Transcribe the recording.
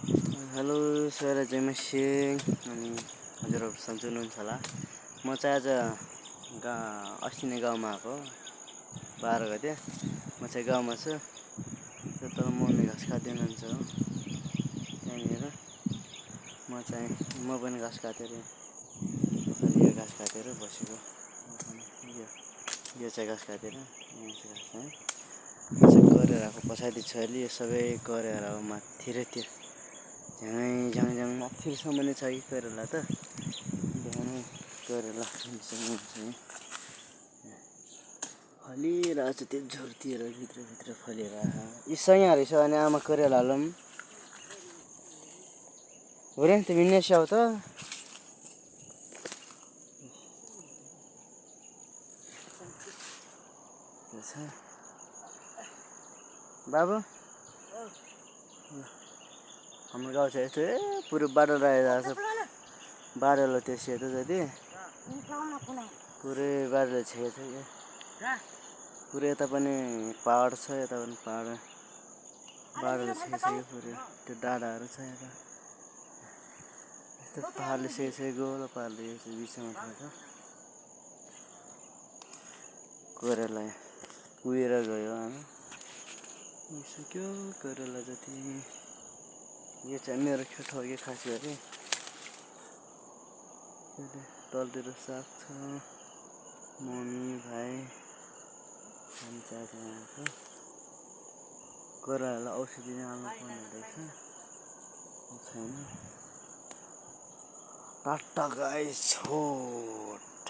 Hello sir जयमा Singh अनि हजुरहरू सन्चै हुनुहुन्छ होला। म चाहिँ आज अस्ति नै गाउँमा आएको 12 गते। म चाहिँ गाउँमा छु। तल मम्मी घाँस काट्दै हुनुहुन्छ हो त्यहाँनिर। म पनि घाँस काटेर यो घाँस काटेर बसेको। यो चाहिँ घाँस काटेर यहाँ चाहिँ घाँस है यो चाहिँ करेलाको पछाडि छ अलि यो सबै करेला हो माथि र त्यो झ्याङ माथिसम्म नै छ कि करेला त बिहानै करेला फलिरहेछ त्यो झुरतिर भित्र फलिरहेछ। यी सैया रहेछ अनि आमा करेला हालौँ हो रे तिमी नै स्याउ त बाबु हाम्रो गाउँ चाहिँ यस्तो पुरो बाटो रहेछ बाटोले त्यो सेतो जति पुरै बाटोले छेछ पुरै यता पनि पहाड छ यता पनि पहाड बाटोले छेछ पुरै त्यो डाँडाहरू छ यता यस्तो पहाडले छेछ गोलो पाहाडले बिचमा छ करेला कुहिएर गयो सक्यो करेला जति। यो चाहिँ मेरो ठगी खास गरी तलतिर साग छ मम्मी भाइ पञ्चायत करेलालाई औषधि हाल्नु पर्ने रहेछ छैन। टाटा गाइस छोड